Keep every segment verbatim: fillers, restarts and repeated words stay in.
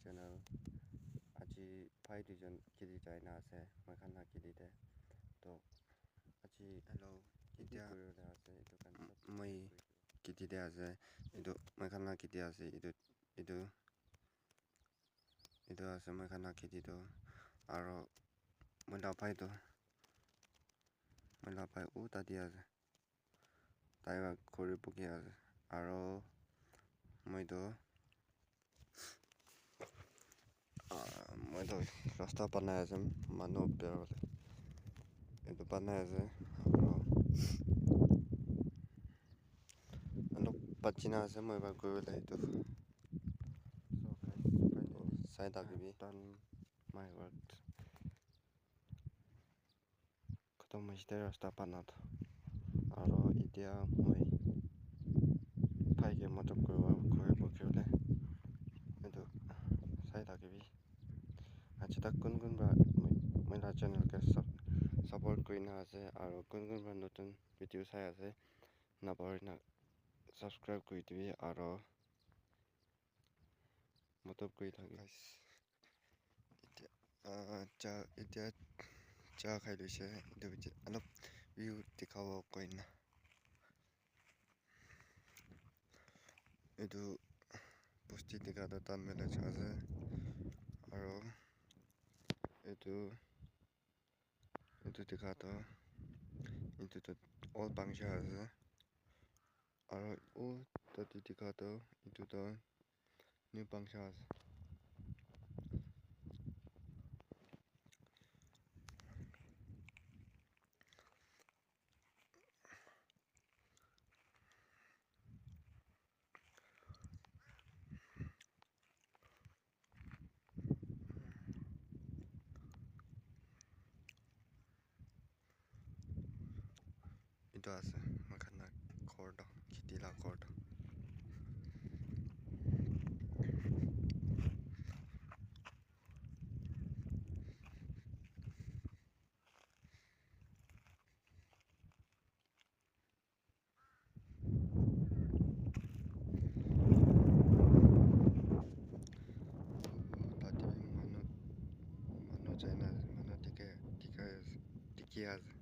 channel. Aji bhai duijon kheti jai na ase, moi khan la kheti te. To aji hello, kheti etia kuri na ase, etu khan m-, sob moi kheti te ase, etu moi khan la kheti ase, etu, etu, etu ase moi khan la kheti to, aro moi la bhai to, moi la bhai u tate ase. Tai para khuri puki ase. Aro moi toh, ah, moi toh rasta banai ase, manu birai bole. Etu banai ase. Aro olop bachina ase moi para kuri bole etu. So guys, finally sai thaki bi done my work. Khatam hoise de rasta bana toh. Aro etia moi bhai ke madad kuribo, kuribo khole etu sai thakibi. Aji tak kun kun para moi, moi la channel ke sub-, support kuri na ase, aro kun kun para notun video sai ase, na pahori na subscribe kuri dibi, aro madad kuri thakibi guys. Etia, ah, cha, etia cha khai loise. Etu piche olop view dikhabo koina. Etu bosti dikha toh tan mela cha ase. Aro etu, etu dikha toh, etu toh old Bangsha ase. Aro u tate dikha toh etu toh new Bangsha ase. Etu ase moi khan la ghor toh, kheti la ghor toh. Tate bi manu, manu jai na ase, manu dikhi, dikhi ase, dikhi ase.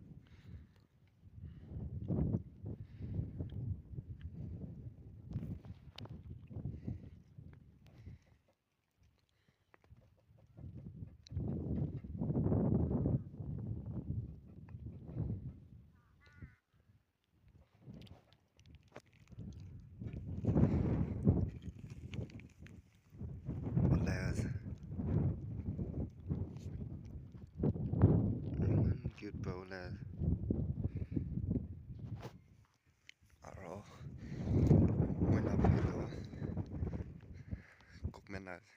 Olai ase. Eman cute para olai ase. Aro moi la bhai toh cookman ase.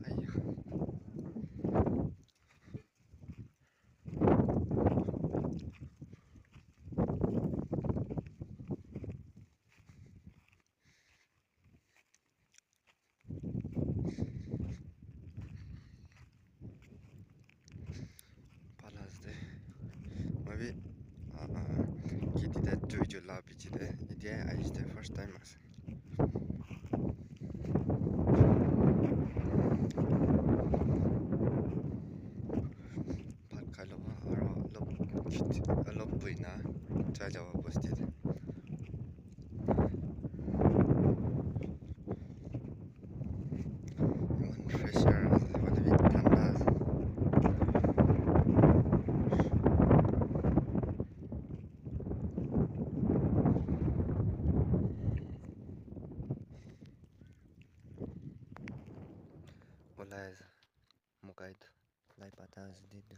Aiya. Bhal ase de. Moi bi, ah, kheti te jui jula piche te, etia ahise de first time ase. Bhat khai lobo aro olop, olop buhi na jai jabo bosti te. Eman fresh air ase, hoile bi thanda ase. Olai ase, mokai tu lai pata ase de tu.